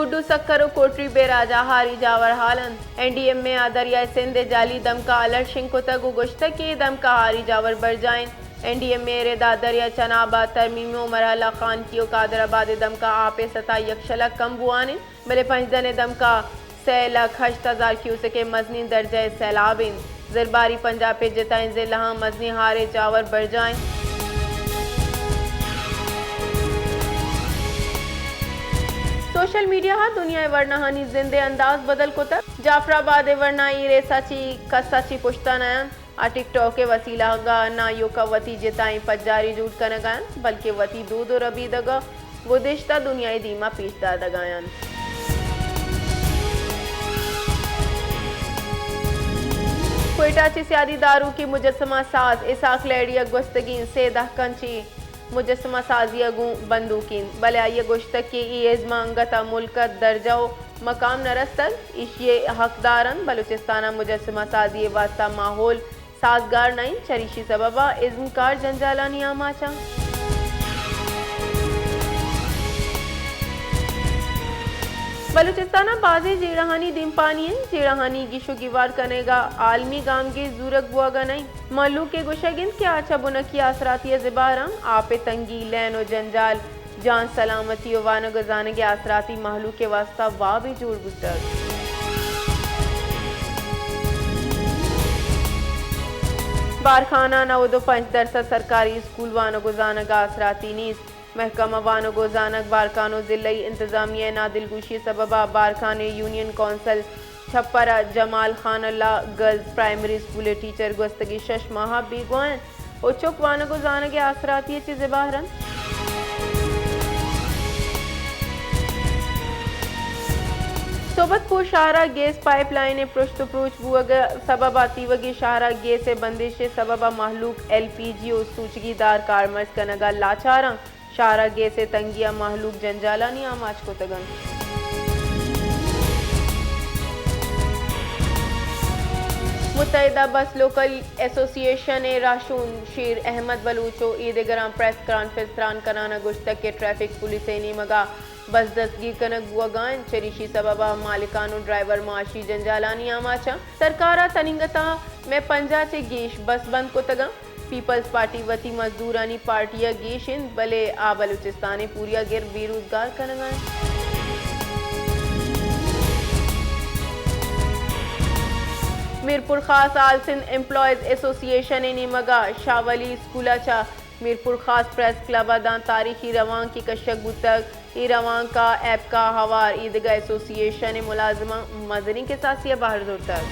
گڈو سکھر و کوٹری بیراج ء ہاری جاور ہال انت۔ این ڈی ایم اے ء دریائے سندھ ء جعلی دمکا الرٹ شنگ کتگ و گوشتگ کہ اے دمکا ہاری جاور برجاہ انت۔ این ڈی ایم اے ء ردا دریا چناب ء ترمیمی و مرحلہ خانکی و قادر آباد ء دمکا آپ ء سطح یک شلگ کم بوان انت، بلے پنجدن ء دمکا سئے لکھ ہشت ہزار کیوسک ء مزنیں درجہ ء سیلاب انت۔ زرباری پنجاپ ء جتائیں ضلعاں مزنیں ہار ء جاور برجاہ انت۔ سوشل میڈیا ء دنیا ء ورناہانی زند ء انداز بدل کتگ۔ جعفر آباد ء ورنا اے ریس ء چہ کس ء چہ پشت ء نہ انت۔ آ ٹک ٹاک ء وسیلہ ء نہ ایوک ء وتی جتائیں پجاری جوڑ کنگ ء انت، بلکیں وتی دود و ربیدگ ء گدشت ء دنیا ء دیما پیش دادگ ء انت۔ کوئٹہ چہ سیادی داروکی مجسمہ ساز اسحاق لہڑی ء گوستگیں سے دہکاں چہ مجسمہ سازی ء گوں بندوک انت، بلے آئی ء گوشتگ کہ اے ازم ء انگت ء ملک ء درجہ و مقام نہ رستگ، ایشی ء حقدار انت۔ بلوچستان ء مجسمہ سازی ء واستہ ماحول سازگار نہ انت، چریشی سبب ء ازمکار جنجالانی آماچ انت۔ بلوچستان ء بازیں جیڑہانی دیمپانی انت، جیڑہانی گیش و گیوار کنگ ء عالمی گامگیج زورگ بوگ ء نہ انت۔ مہلوک ء گوشگ انت کہ آ چہ بنکی آسراتی ء زبہر انت، آپ ء تنگی، لین و جنجال، جان سلامتی و وانگ و زانگ ء آسراتی مہلوک ء واستہ وابے جوڑ بوتگ۔ بارکھان ء نود و پنچ درسد سرکاری اسکول وانگ و زانگ ء آسراتی نیست۔ محکمہ وانگ و زانگ بارکھان و ضلعی انتظامیہ ء نادلگوشی ء سبب ء بارکھان ء یونین کونسل چھپر ء جمال خان اللہ گرلز پرائمری اسکول ء ٹیچر گوستگیں شش ماہ ء بیگواہ انت و چک وانگ و زانگ ء آسراتی ء چہ زبہر انت۔ صحبت پور شہر ء گیس پائپ لائن ء پرشت و پروچ بوگ ء سبب ء تیوگیں شہر ء گیس ء بندش ء سبب ء مہلوک ایل پی جی و سوچگی دار کارمرز کنگ ء لاچار انت۔ شہر ء گیس ء تنگی ء مہلوک جنجالانی آماچ کتگ انت۔ متحدہ بس لوکل ایسوسی ایشن ء راہشون شیر احمد بلوچ و اے دگراں پریس کانفرنس تران کنان ء گوشتگ کہ ٹریفک پولیس ء نیمگ ء بس دستگیر کنگ بوگ ء انت، چریشی سبب ء مالکان و ڈرائیور معاشی جنجالانی آماچ انت۔ سرکار ء تننگتہ مئے پنجاہ چہ گیش بس بند کتگ انت۔ پیپلز پارٹی وتی مزدورانی پارٹی ء گیش انت، بلے آ بلوچستان ء پوریا گر بے روزگار کنگ ء انت۔ میرپورخاص آل سندھ ایمپلائیز ایسوسی ایشن ء نیمگ ء شاہ ولی اسکول ء چہ میرپورخاص پریس کلب ء داں تاریخی روانکے کشگ بوتگ۔ اے روانک ء ایپکا ہوار ایدگہ ایسوسی ایشن ء ملازماں مزنیں کساسی ء بہر زرتگ۔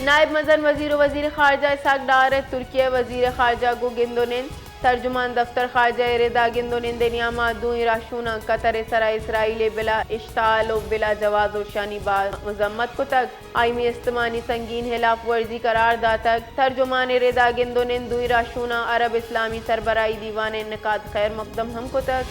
نائب مزن وزیر و وزیر خارجہ اسحاق ڈار ء ترکیہ ء وزیر خارجہ گوں گند و نند۔ ترجمان دفتر خارجہ ء ردا گند و نند ء نیاما دوئیں راہشوناں قطر ء سرا اسرائیل ء بلا اشتعال و بلا جواز و شانی باز مذمت کتگ۔ آئی می استمانی سنگین ہلاف ورزی قرار داتگ۔ ترجمان ء ردا گند و نند دوئیں راہشوناں عرب اسلامی سربراہی دیوان ء انعقاد خیر مقدم ہم کتگ۔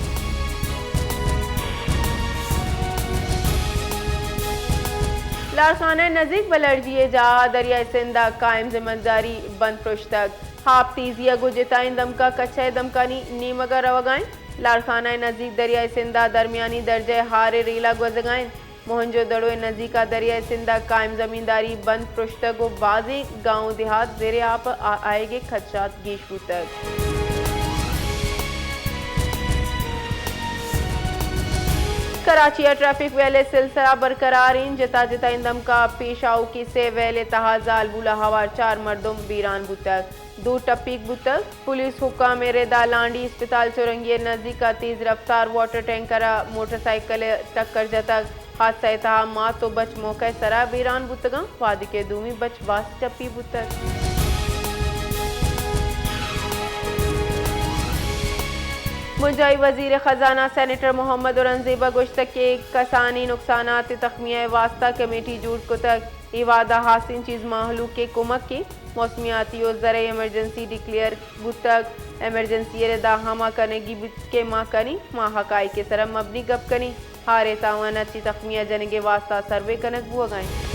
لاڑکانہ ء نزیک بلرجی ء جاہ ء دریائے سندھ ء قائم زمہ داری بند پرشتگ۔ آپ تیزی ء گوں جتائیں دمکا کچہ ء دمکانی نیمگ ء روگ ء انت۔ لاڑکانہ ء نزیک دریائے سندھ ء درمیانی درجہ ء ہار ء ریلا گوزگ ء انت۔ موہنجو دڑو ء نزیک ء دریائے سندھ ء قائم زمینداری بند پرشتگ و بازیں گاؤں و دیہات زیر آپ ء آ-، آیگ ء خدشات گیش بوتگ۔ کراچی ء ٹریفک ویل ء سلسلہ برقرار انت۔ جتا جتائیں دمکا پیش آؤکی سے ویل ء تہا زالبول ء ہوار چار مردم بیران بوتگ۔ دو ٹپیگ بوتگ۔ پولیس حکام ء ردا لانڈی اسپتال چرنگی ء نزیک ء تیز رفتار واٹر ٹینکر ء موٹر سائیکل ء ٹکر جتگ۔ حادثہ ء تہا مات و بچ موقع ء سرا بیران بوتگاں، وہدے کہ دومی بچ باز ٹپی بوتگ۔ بنجاہی وزیر خزانہ سینیٹر محمد اورنگزیب ء گوشتگ کہ کسانی نقصانات ء تخمیہ ء واستہ کمیٹی جوڑ کتگ۔ اے وہد ء ہاسیں چیز مہلوک ء کمک انت۔ موسمیاتی و زرعی ایمرجنسی ڈکلیئر بوتگ۔ ایمرجنسی ء ردا ہما کنگی بیت کہ ما کنیں، ما حقائق ء سرا مبنی گپ کنیں۔ ہار ء تاوان ء چہ تخمیہ جنگ ء واستہ سروے کنگ بوگ ء انت۔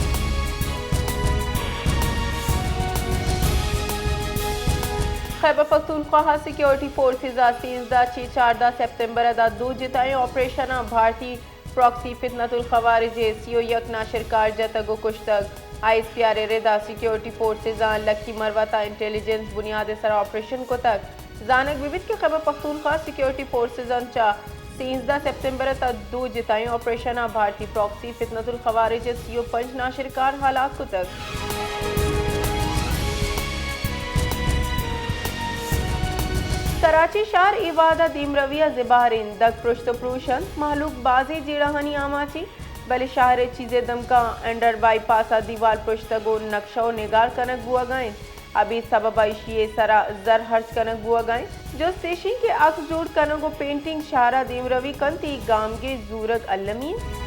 خیبر پختونخوا ء سیکورٹی فورسز ء سیزدہ چہ چاردہ سپتمبر ء داں دو جتائیں آپریشناں بھارتی پراکسی فتنۃ الخوارج ء سی و یک ناشرکار جتگ و کشتگ۔ آئی ایس پی آر ء رد ء سیکورٹی فورسز آں لکی مروت ء انٹیلیجنس بنیاد ء سرا آپریشن کتگ۔ زانگ بہ بیت کہ خیبر پختونخوا سیکورٹی فورسز آں چہ سیزدہ سپتمبر ء تا دو جتائیں آپریشن ء بھارتی پراکسی فتنۃ الخوارج ء سی و پنچ ناشرکار ہلاک کتگ۔ کراچی شہر اے وہد ء دیمروی ء زبہر انت، دگ پرشت و پروش انت، مہلوک بازیں جیڑہانی آماچ انت، بلے شہر ء چیزے دمگاں انڈر بائی پاس ء دیوال پرشتگ و نقشہ و نگار کنگ بوہگا انت۔ ابید سبب ء ایشی ء سرا زر ہرچ کنگ بوہگا انت۔ جست ایش انت کہ عکس جوڑ کنگ و پینٹنگ شہر ء دیمروی کنت، اے گامگیج زورگ المی انت۔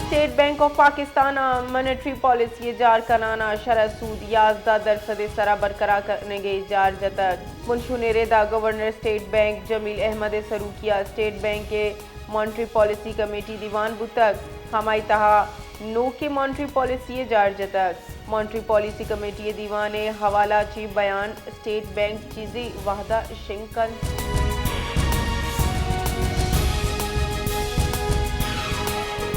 اسٹیٹ بینک آف پاکستان ء مانیٹری پالیسی ء جار کنان ء شرح سود یازدہ درسد ء سرا برقرار کنگ ء جار جتگ۔ بنشون ء رد ء گورنر اسٹیٹ بینک جمیل احمد ء سروکی ء اسٹیٹ بینک ء مانیٹری پالیسی کمیٹی دیوان بوتگ، ہمائی تہا نوکیں مانیٹری پالیسی ء جار جتگ۔ مانیٹری پالیسی کمیٹی ء دیوان ء حوالہ چہ بیان اسٹیٹ بینک چیزے وہدا شنگ کنت۔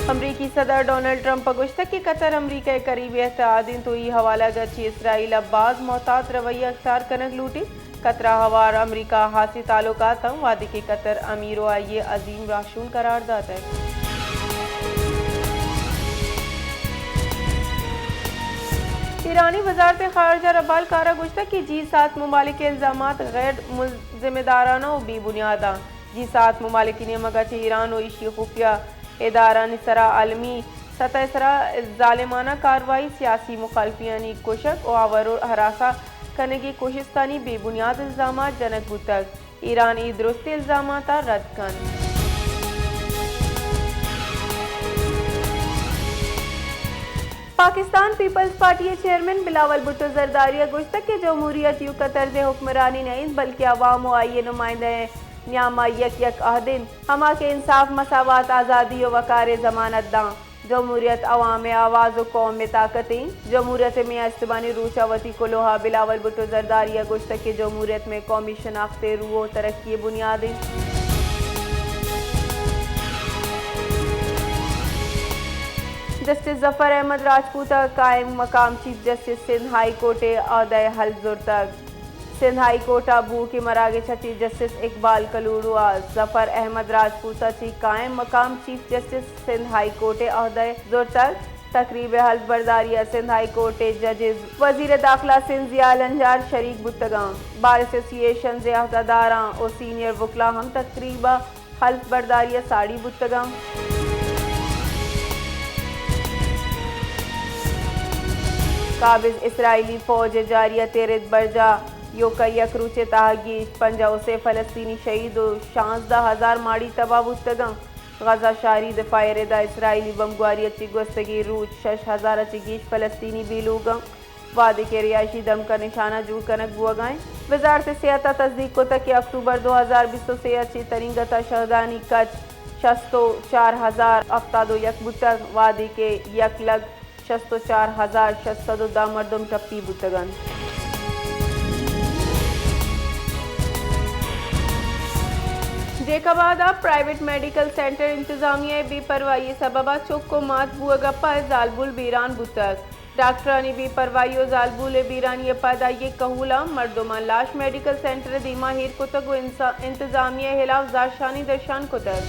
امریکی صدر ڈونلڈ ٹرمپ ء گوشتگ کہ قطر امریکہ ء قریبیں اتحاد انت و ای حوالہ ء چہ اسرائیل ء باز محتاط رویہ اختیار کنگ لوٹیت۔ قطر ء ہوار امریکہ ء ہاسی تعلقات انت، وہدے کہ قطر امیر و آئی ء عظیم راہشون قرار داتگ۔ ایرانی وزارت خارجہ ربال کار ء گوشتگ کہ جی سات ممالک ء الزامات غیر مل-، ذمہ دارانہ و بے بنیاد انت۔ جی سات ممالک ء نیمگ ء چہ ایران و ایشی ء خفیہ ادارہانی سرا عالمی سطح ء سرا ظالمانہ کارروائی، سیاسی مخالفینانی کشگ و آور و ہراساں کنگی کوشستانی بے بنیاد الزامات جنگ بوتگ۔ ایران اے درستیں الزاماتاں رد کنت۔ پاکستان پیپلز پارٹی ء چیئرمین بلاول بھٹو زرداری ء گوشتگ کہ جمہوریت ایوک ء طرز حکمرانی نہ انت، بلکہ عوام و آئی ء نمائندہ ء نیام ء یک یک عہد انت، ہما کہ انصاف، مساوات، آزادی و وقار ء ضمانت داں۔ جمہوریت عوام ء آواز و قوم ء طاقت انت۔ جمہوریت ء میاں استمانی روچ ء وتی کلوہ ء بلاول بھٹو زرداری ء گوشتگ کہ جمہوریت مئے قومی شناخت ء روح و ترقی ء بنیاد انت۔ جسٹس ظفر احمد راجپوت ء قائم مقام chief justice Sindh high court ء عہدہ ء حلف زرتگ۔ سندھ ہائی کورٹ ء بوھوکیں مراگش ء چہ جسٹس اقبال کلوڑو ء ظفر احمد راجپوت ء چہ قائم مقام chief justice Sindh high court ء عہدہ ء زرتگ۔ تقریب ء حلف برداری ء سندھ ہائی کورٹ ء ججز، وزیر داخلہ سندھ ضیاء لنجار شریک بوتگاں۔ بار ایسوسی ایشنز ء عہدہ داراں و سینئر وکلا ہم تقریب ء حلف برداری ء ساڑی بوتگاں۔ قابض اسرائیلی فوج ء جارحیت ء رد برجاہ، ایوک ء یک روچ ء تہا گیش پنجاہ و سے فلسطینی شہید و شانزدہ ہزار ماڑی تباہ بوتگاں۔ غزہ شہری دفاع ء ردا اسرائیلی بمبگواری ء چہ گوستگیں روچ شش ہزار ء چہ گیش فلسطینی بے لوگ انت۔ وہدے کہ رہائشی دمگ ء نشانہ جوڑ کنگ بوہگا انت۔ وزارت صحت ء تصدیق کتگ کہ اکتوبر دو ہزار بیست و سے ء چہ ترینگت ء شہدانی کچ شست و چار ہزار ہفتاد و یک بوتگ، وہدے کہ یک لکھ شست و چار ہزار شش سد و دہ مردم ٹپی بوتگ انت۔ جیکب آباد ء پرائیویٹ میڈیکل سینٹر انتظامیہ ء بے پرواہی ء سبب ء چک و مات بوہگ ء پد زالبول بیران بوتگ۔ ڈاکٹرانی بے پرواہی و زالبول ء بیرانی ء پد آئی ء کہولاں مردماں لاش میڈیکل سینٹر ء دیما ایر کتگ و انسا-، انتظامیہ ء ہلاف زہرشانی درشان کتگ۔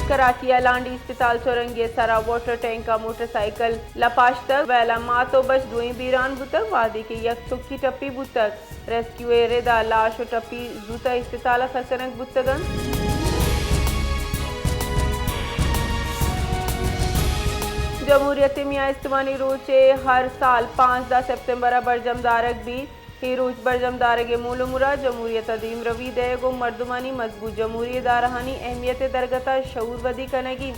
کراچی ء لانڈی اسپتال چرنگی ء سرا واٹر ٹینک ء موٹر سائیکل لپاشتگ، ویل ء مات و بچ دوئیں بیران بوتگ، وہدے کہ یک چکی ٹپی بوتگ۔ ریسکیو ء ردا لاش و ٹپی زوت ء اسپتال ء سر کنگ بوتگ انت۔ جمہوریت ء میاں استمانی روچ ء ہر سال پانزدہ سپتمبر ء برجم دارگ بیت۔ اے روچ برجم دارگ ء مول و مراد جمہوریت ء دیمروی دئیگ و مردمانی مضبوط جمہوری ادارہانی اہمیت ء درگت ء شعور ودی کنگی،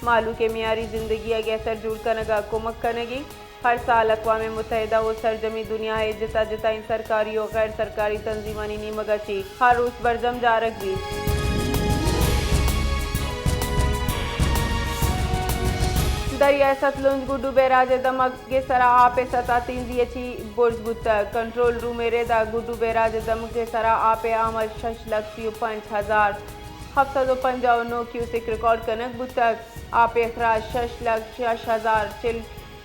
مہلوک ء معیاری زندگی ء گہتر جوڑ کنگ ء کمک کنگی۔ ہر سال اقوام متحدہ و سرجمیں دنیا ء جتا جتائیں سرکاری و غیر سرکاری تنظیمانی نیمگ ء چہ ہر روچ برجم دارگ بیت۔ دریائے ستلج گڈو بیراج ءِ دمگ ءِ سرا آپ ءِ سطح تیزی ءَ چہ برز بوتگ۔ کنٹرول روم ءِ رد ءَ گڈو بیراج ءِ دمگ ءِ سرا آپ ءِ آمد شش لکھ سی و پنچ ہزار ہفت سد و پنجاہ و نو کیوسک ریکارڈ کنگ بوتگ۔ آپ ءِ اخراج شش لکھ شش ہزار چل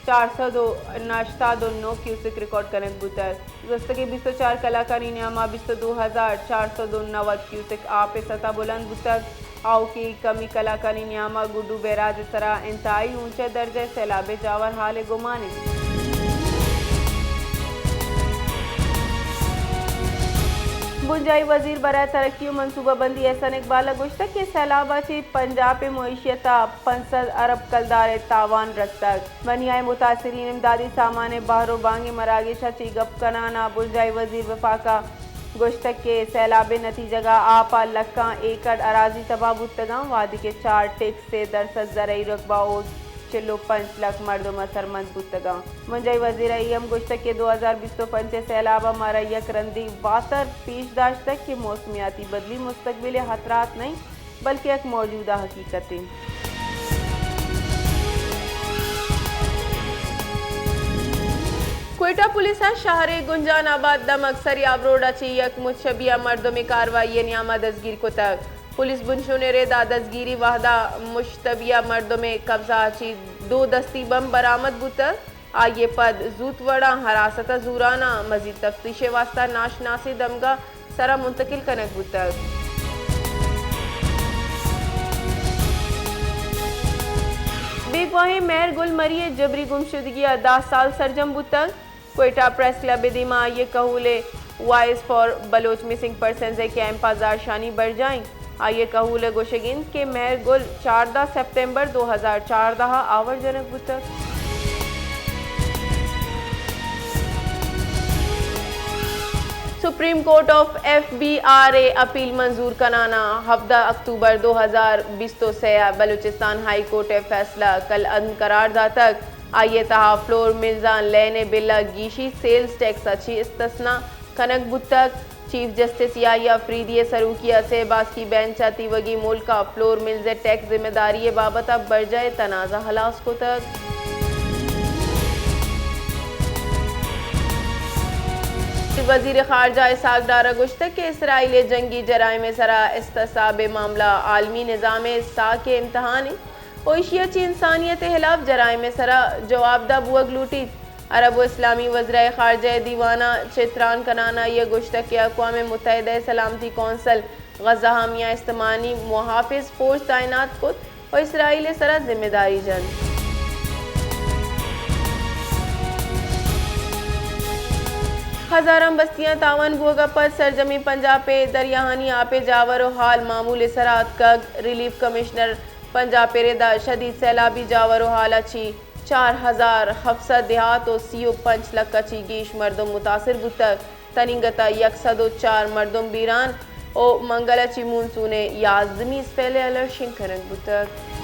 چار سد و ہشتاد و نو کیوسک ریکارڈ کنگ بوتگ۔ گوستگیں بیست و چار کلاکانی نیاما بیست و دو ہزار چار سد و نود کیوسک آپ ءِ سطح بلند بوتگ۔ آؤکیں کمی کلاکانی نیاما گڈو بیراج ءِ سرا انتہائی اونچیں درجہ ءِ سیلاب ءِ جاور حال ءِ گمان انت۔ بنجاہی وزیر برائے ترقی و منصوبہ بندی احسن اقبال ءَ گوشتگ کہ سیلاب ءَ چہ پنجاب ءِ معیشت ءَ پنچ سد ارب کلدار ءِ تاوان رستگ۔ بنیا ءِ متاثرین امدادی سامان ءِ بہر و بانگ ءِ مراگش ءَ چہ گپ کنان ءَ بنجاہی وزیر وفاق ءَ گوشتگ کہ سیلاب ءِ نتیجگ ءَ آپ ءَ لکاں ایکڑ اراضی تباہ بوتگاں، وہدے کہ چار ٹک سے درسد زرعی رقبہ و چل و پنچ لکھ مردم ءَ سرمند بوتگاں۔ بنجاہی وزیر ءَ اے ہم گوشتگ کہ دو ہزار بیست و پنچ ءِ سیلاب ءَ مارا یک رندی واتر پیش داشتگ کہ موسمیاتی بدلی مستقبل ءِ خطرات نہ انت، بلکہ یک موجودہ حقیقت انت۔ کوئٹہ پولیس ءَ شہر ءِ گنجان آباد دمگ سریاب روڈ ءَ چہ یک مشتبیہ مردمے کاروائی ءِ نیام ءَ دزگیر کتگ۔ پولیس بنشون ءِ رد ءَ دزگیری وہد ءَ مشتبیہ مردمے قبضہ ءَ چہ دو دستی بمب برآمد بوتگ۔ آئی ءَ پد زوت وڑاں حراست ءَ زوران ءَ مزید تفتیش ءِ واستہ ناشناسیں دمگ ءِ سرا منتقل کنگ بوتگ۔ بیگواہیں مہر گل مری ءِ جبری گمشدگی ءَ دہ سال سرجم بوتگ۔ کوئٹہ پریس کلب ءِ دیما آئی ءِ کہول ءِ voice for Baloch missing persons ءِ کیمپ ءَ زہرشانی برجاہ انت۔ آئی ءِ کہول ءِ گوشگ انت کہ مہر گل چاردہ سپتمبر دو ہزار چاردہ ءَ آور جنگ بوتگ۔ Supreme court of F B R ءِ اپیل منظور کنان ءَ ہفدہ اکتوبر دو ہزار بیست و سے ءَ بلوچستان ہائی کورٹ ءِ فیصلہ کل عدم قرار داتگ۔ آئی ءِ تہا فلور ملزاں لین ءِ بل ءَ گیشی سیلز ٹیکس ءَ چہ استثنا کنگ بوتگ۔ چیف جسٹس یحییٰ فریدی ءِ سروکی ءَ سئے باسکی بینچ ءَ تیوگیں ملک ءَ فلور ملز ءِ ٹیکس ذمہ داری ءِ بابت ءَ برجاہ ءِ تنازعہ ہلاس کتگ۔ وزیر خارجہ اسحاق ڈار ءَ گوشتگ کہ اسرائیل ءِ جنگی جرائم ءِ سرا احتساب ءِ معاملہ عالمی نظام ءِ ساک ءِ امتحان انت۔ و ایشی ءَ چہ انسانیت ءِ ہلاف جرائم ءِ سرا جوابدہ بوگ لوٹیت۔ عرب و اسلامی وزرائے خارجہ ءِ دیوان ءَ چہ تران کنان ءَ آئی ءَ گوشتگ کہ اقوام متحدہ ءِ سلامتی کونسل غزہ ءَ میان استمانی محافظ فورس تعینات کت و اسرائیل ءِ سرا ذمہ داری جنت۔ ہزاراں بستیاں تاوان بوگ ءَ پد سرجمیں پنجاب ءِ دریاہانی آپ ءِ جاور و حال معمول ءِ سرا اتکگ۔ ریلیف کمشنر پنجاب ءِ رد ءَ شدید سیلابی جاور و حال ءَ چہ چار ہزار ہفت سد دیہات و سی و پنچ لکھ ءَ چہ گیش مردم متاثر بوتگ۔ تنینگت ءَ یک سد و چار مردم بیران و منگل ءَ چہ مونسون ءِ یازدمی اسپیل ءِ الرٹ شنگ کنگ بوتگ۔